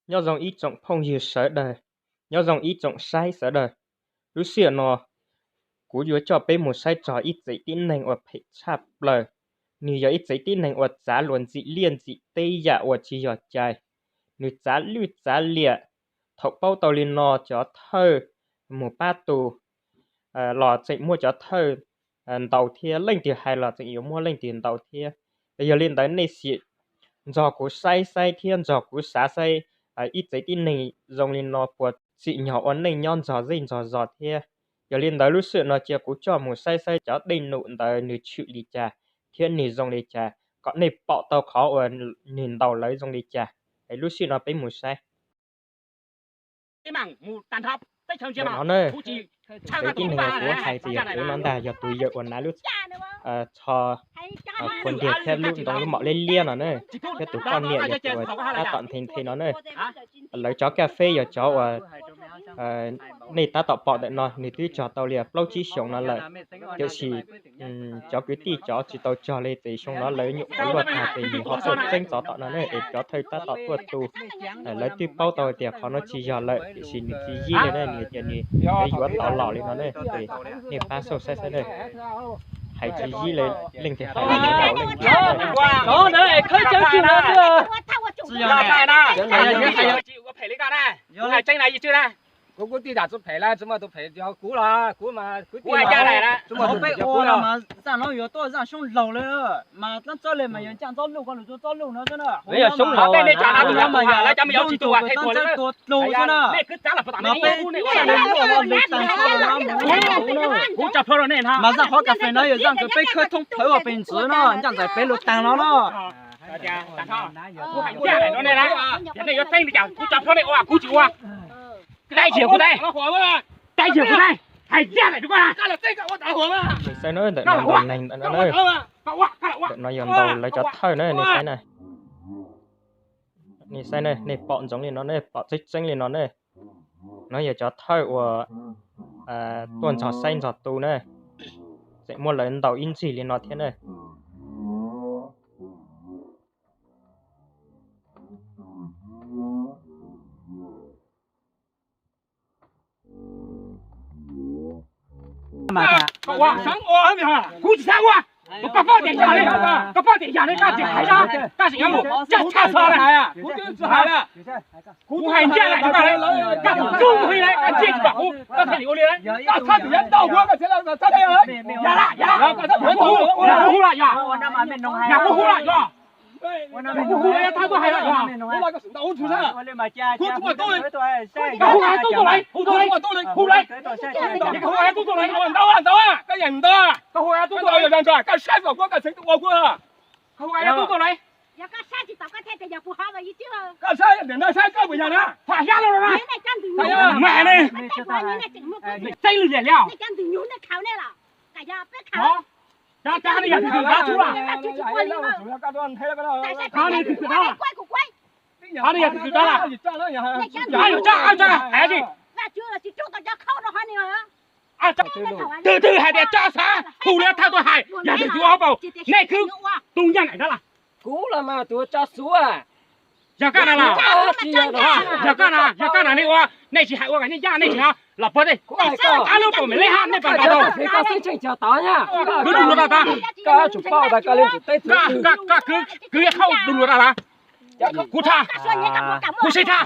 Nyob zoo ib tsoom phooj ywg sawv daws, nyob zoo ib tsoom saib sawv daws. Lub sij hawm no kuv yuav coj peb mus saib txog ib txwm tib neeg uas phem tshaj plaws. Nws yog ib txwm tib neeg uas txav luag ntxim liaj ntxim teb yam uas tsis yog cai. Nws txav lwj txav liam. Thaum paub tau li no cov thawj mus pab tu los tseem muaj cov thawj ntaus thiab, leej twg hais los tseem yuav muaj leej twg ntaus thiab. Yog li ntawd nej sim nrog kuv saib saib thiab nrog kuv xav saib ib txwm tib neeg zoo li no puas tsim nyog ua neej nyob nrog zej nrog zos thiab. Yog li ntawd lub sij hawm no cia kuv coj mus saib saib cov dej num ntawd nws tshwm li cas thiab nws zoo li cas, kom nej pom tau qhov uas nws ntaus lawv zoo li cas. Es lub sij hawm no peb mus saib. Ntawm no na, tus tib neeg uas kuv hais tias yog tus no ntag yog tus yawm uas hnav lub tsho phua ntiag thiab lub ntoo lub mom liab liab no na, thiab tus poj niam yog tus uas tab tom nthe nthe no na. Lawv cov kaj feb yog cov uas nej tab tom pom ntawm no nws twb cog tau li plaub tsib xyoos no lawm, tiam sis cov kwv tij cov tsis tau cog li ces xyoo no lawv nyuam qhuav luaj tag ces nws ho tuaj txeeb txov tom no na es cov thawj tab tom tuaj tu. Lawv twb paub tau tias qhov no tsis yog lawm tiam sis nws tsis yib li na, nws tias nws yuav tau los li no na, ces nej pab xauj saib saib na. Hais tsis yib li, leej twg hais los tau leej twg. Kuv hais tseeb na, yij tswb na. Kuv kwv tij tam txug phem lawm, tsis muaj tus phem yog kuv los kuv mas kwv tij mas tsis muaj tus phem yog kuv los. Zaj no yuav tuaj zaj xyoob laug lawm mas txob txob li mas yog ncaj txob luj, koj lug txob luj no xwb na. Yog xyoob laug tej nej tsa na, lawv cov me nyuam tsis tu as, tej tuag lawm. Tus xwb na. Kuv tso plhuav rau nej no. Mas zaj qhov kas fes no yog zaj kws peb khawb thoob plhawv uas pes ntxwv no, ncaj nraim peb lug taag no no. Nej yuav txeeb li cas kuv tso plhuav nej ua kuv tsis ua. Dai ziag kuv dai, dai ziag kuv dai, hais yaj daim rau koj na. Saib na, ntawm no ntaus neeg ntawm no na. Ntawm no yog ntaus lawv cov thawj na, nej saib na. Nej saib na, nej pom ntsoov li no ne, pom tseeb tseeb li no ne. No yog cov thawj uas tuaj nrog saib nrog tu na, tseem muab lawv ntaus ib ntsis li no thiab na. Kuv tsis xav ua, koj paub tias yog li, koj paub tias yog li koj tsis hais, koj tsis yuav mus coj tshaj xov na. Kuv hais ncaj nraim rau koj, koj tus tub mus li, koj ntsia tsis pom kuv, koj thiaj li ua li. Koj txhob txwm yuav ntaus kuv, koj txhob txwm yuav ntaus kuv. Yog lawm, yog lawm, kuv hu lawm yog, yog kuv hu lawm yog. Kuv hu lawm yog thawj tuaj hais lawm yog. Koj hu hais tub tuaj lawm, hu tuaj lawm, hu lawm. Koj hu hais tub tuaj lawm, ntaus, ntaus, koj yeej ntaus. Koj hu hais tub tuaj lawm, koj saib kom kuv, koj tseem ua kuv. Koj hu hais tub tuaj lawm. Koj saib tias no saib koj puas yog na. Tham xyab los na. Mas ne, txeeb lwm liam li os. Cov cov no yog tus twg dab tub lawm? Cov no yog tus twg dab lawm? Cov no yog tso, tso hais tsis. Twg twg hais tias tso xav, hu li thawj tuaj hais, yog tus twg ua hauv paus, nej khwb tu nyaj nraim dab las. Kuv los mas tus tso xub. Yog koj na los? Yog koj na, yog koj na nej ua, nej tsis hais ua kom nyaj nej tsis hais los puag tej. Ab lub paus me lej hab nej pas nrog tau. Kwv du lug rau tas. Koj kwv, kwv hauj du lug rau tas. Kuv tha, kuv sib tha.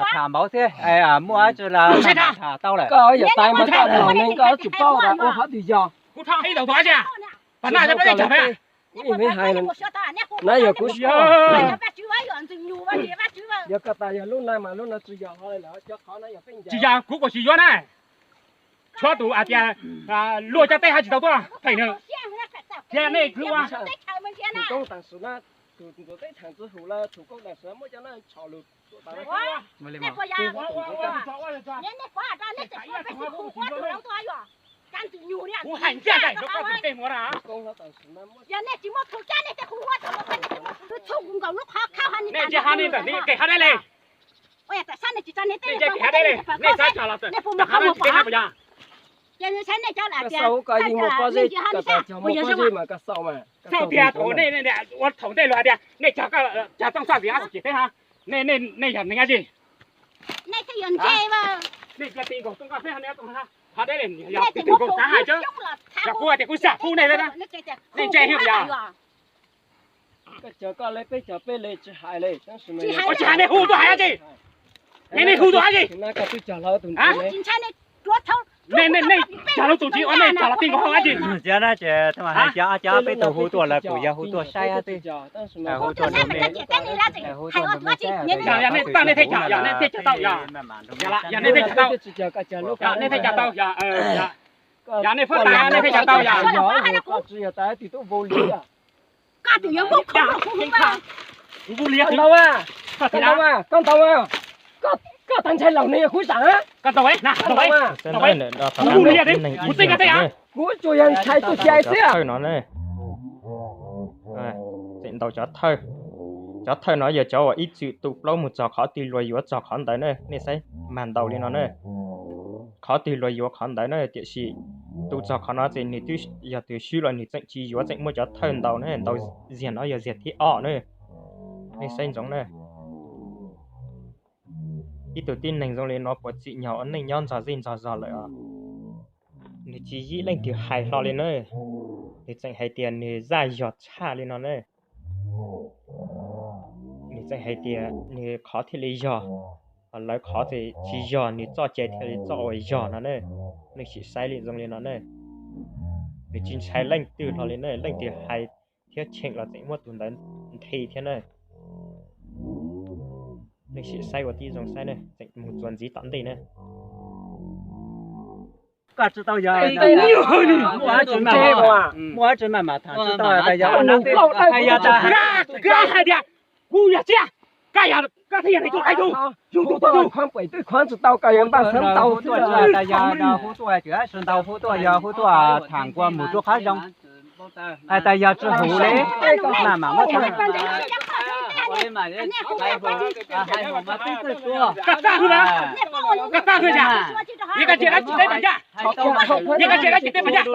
Kuv sib tha. Koj yog tais mas koj thaum neeg koj tsum paub tas ua qhov twg yog. Kuv tha ib tau tua tsi. Pas naj cov peb cov peb. Na yog kuv, yog koj tas yog lub neej mas lub neej tsis yog ho li lawm, cov qhov no yog peb ncaim. Tsis yog, kuv kuj tsis yuav na. Tshuav tus hais tias luag cov teb hab tsis tau tuaj pheej nws. Thiab nej kwv ua. Tus koob taag sim na, tus ntxuav teb chaws txwv hum lawm, tus koob taag sim muab cov no tshom lug. Kuv hais ncaj nraim rau koj tus tej muam na. Yog nej tsis muaj tus cab nej tej qhov huab txhua kuv nkaus lub qhov khau ha. Nej tsis hab nej ntawm nej kev hab deb li. Nej tsis hab deb li, nej xav tso los txawm hab deb li. Ces nws saib nej cov lam tias, tias thaum nej ua thaum ntej luag hais tias nej cog txooj xaj vim ab xwm ces teb hab, nej yog neeg dab tsi? Nej cia ti nkaus tuaj nqa peb hov deb, yog tus tub nkaus xav hais cov, yog kuv hais tias kuv xav pub nej, nej ntse hwv yog. Ua tsis hais nej hu tuaj hais dab tsi? Nej, nej hu tuaj hais dab tsi? Nej, nej cog lus tus tsis ua nej cog lus ti nkaus hau dab tsi? Cov peb tug hu tuaj lawm kuv yog hu tuaj saib, hu tuaj hu tuaj me, hu tuaj me saib, yog nej tag nej thiaj cog, yog nej thiaj cog tau, yog nej thiaj cog tau, yog nej thiaj cog tau, yog nej fuab tas nej thiaj cog tau, yog. Kuv ntau, koj ntau, koj tag ntshai laus ne, kuv zam, koj ntau, kuv ntau, kuv ntau, kuv txij koj tej, kuv tsuas yog ntshai tus xyai xwb. Tseem ntaus cov thawj, cov thawj no yog cov uas ib txwm tu plaub mus txog qhov twg luag yuav txog qhov ntawd na, nej saib, mag ntaus li no na. Qhov twg luag yuav qhov ntawd na, tiam sis tu txog qhov no ces nws twb yog tus swb los nws tseem tsis yuav, tseem muaj cov thawj ntaus na, ntaus ziag no yog ziag thib ob na. Nej saib ntsoov na. Ib tug tib neeg zoo li no puas tsim nyog ua neej nyob ntxog zej ntxog zog lawm os? Nws tsis yib leej twg hais hlo li na. Nws tseem hais tias nws zaj yog tshaj li no na. Nws tseem hais tias nws qhov thiaj li yog, lawv qhov ces tsis yog, nws txoj cai thiaj li txoj uas yog no na. Nej sim saib li zoo li no na. Nws tsis ntshai leej twg hlo li na, leej twg hais thiab cheem los tseem muab tus ntawd nthe thiab na. Nej sim saib ua tib zoo saib na, tseem mus txuas ntxiv tom ntej na. Koj tsis tau yog, muaj dab tsi mas, muaj dab tsi mas mas tham tsis tau, tas yog, hais yog tas, hais tias kuv yog Tsiaj, koj yog, koj thiaj yog neeg tuaj hais yus, yus tus tuaj yus, khuam pem twj khuam tsis tau, koj yog npaj xeeb tau, tas yog hu tuaj, tsis ntau hu tuaj, yog hu tuaj tham kua mus rua qhov zoo. Hais tas yog tsis huv li, mas mam muab tham. Koj txaj hwj, koj txaj hwj yam, yog koj tsis dab tsi peb mam ncaj, yog koj tsis dab tsi peb mam ncaj.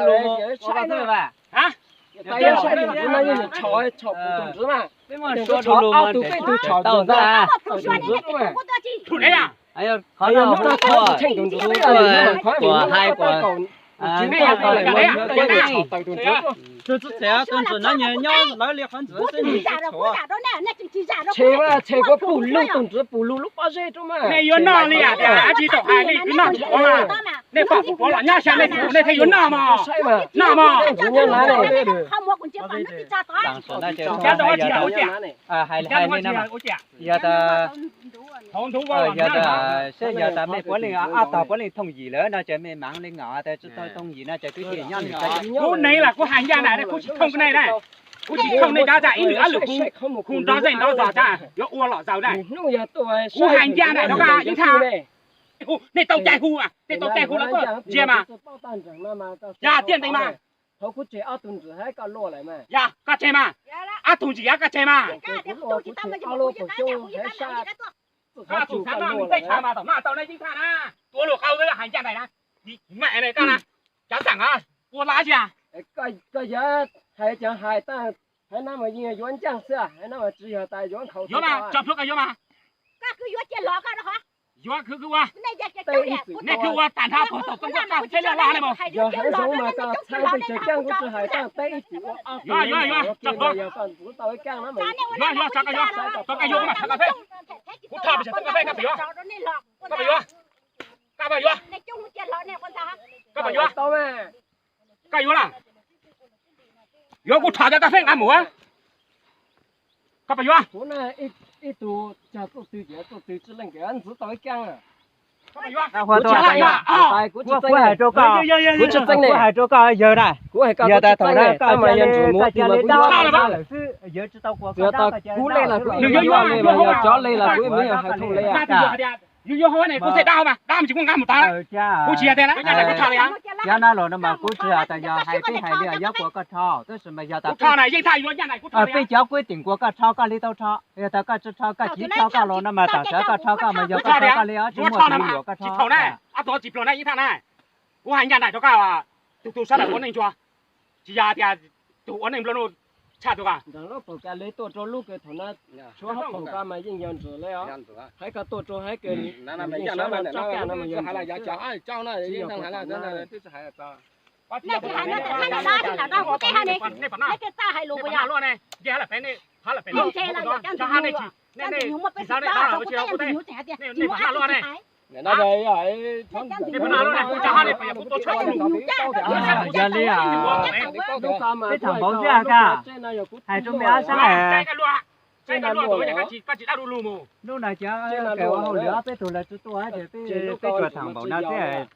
Peb muaj suab du lug mas tseem tau ntag. Phum dev yam, qhov no hu tuaj, hu tuaj kuas hais kuas, nej yog tau lawm, tus ntxwv no nyob lawv li qhov ntxwv xwb nws tsis tshuav. Tshe mas, tshe kuv pum lug tus ntxwv, pum lug lub pob zeb rau mas. Nej yuav noj li as tias dab tsi tau hais, nej twb noj tsis tau mas. Nej pom kuv los nyob xya nej tsis pum nej thiaj yuav noj mog. Noj mog. Hais li no, yog tas, seb yog tas mej puav leej, ob tog puav leej thooj yim lawm no ces mej mam li ngam, tas tsis tau thooj yim no ces twb tsis nyob li. Kuv neeg las kuv hais ncaj nraim, kuv tsis thooj nej na. Kuv tsis thooj nej dab tsi, ib lwm dab lwm kuv, kuv nrov zeej nrov zog tas yuav ua lom zaws na. Kuv hais ncaj nraim rau koj, ib thaj, nej tau cai hu, nej tau cai hu los tuaj ntsia mas. Yog tiaj ntees mas. Yog koj tseg mas. Ob tug ntsis yog koj tseg mas. Koj tus xav noj nws tej tshav mas tom noj tau na, ib thaj na. Tuav lus qau hais ncaj nraim na. Mam li koj na, cov xam ua la tsi. Koj yog hais cov hais tas, haiv no mas yeej yuav ncaaj xwb, haiv no mas tsis yog tas yuav nkhaus. Yuav mas, tso plhuav koj yuav mas. Yuav khwv khwv ua, nej khwv ua tag nrho puag thaum txooj koj txaj teb laj laj ne mus. Yog haiv zoov mas koj txhais pes tsawg kaaj kuj tsis hais, koj teb ib tug ua ob tug, yog koj ntxuav tau ib kaaj no mas. Yuav, yuav, tso koj yuav, tso koj yuav, kuv mam tso koj peb. Kuv tho pes tsawg txoj koj peb, koj puas yuav? Koj puas yuav? Koj puas yuav? Koj puas yuav? Koj yuav los? Yuav kuv tho cov koj peb nqa mus. Koj puas yuav? Ib tug cog txuj twg ces txuj twg tsi leej kev ntxuav tau ib kaaj. Kuv tsis txeeb ne, kuv hais rau koj yawg na, kuv hais koj tsis txeeb ne, tab mas yog ntsuas mus tig mas kuv yuav lawm xwb. Yog tas kuv le los kuv yuav le mas yog cov le los kuv yeej hais thooj le. Yus yuav hauv ne, kuv txhais dab hauv mas dab mas tsis muaj nqaj mus tag. Kuv tsis yog tias na, ncaj nraim kuv rho li. Cov no los no mas kuv tsis tas yog hais peb hais li yog kuas koj rho, tab sis mas yog tas kuv rho na, yeej thaj yuav ncaj nraim kuv rho li. Peb cov kuj tim kuas koj rho koj li tau rho, yog tas koj tsis rho koj tsis rho koj los no mas tam sim koj rho koj mas yog koj rho koj li, tsis muaj tus yuam koj rho na. Ob tug tsis pluag na, yeej thaj na. Kuv hais ncaj nraim rau koj, tus tus sab lawm ua neej ntsuag, tsis yog tias tus ua neej nplua nuj tshaj tus a. Ntawm lub pom kas li tuaj rau lub kws thaum na, tshuav hauv pom kas mas yeej yog ntsuas li os. Hais koj tuaj rau hais kws yeej saib no tsob kaj no mas yog ntsuas. Yog li, peb thaam npaum xwb ka, hais rau mej ob sab, hnub no ces ua hauj lwm ob peb tug lawv tsi tuaj ces peb tsuas thaam npaum no xwb.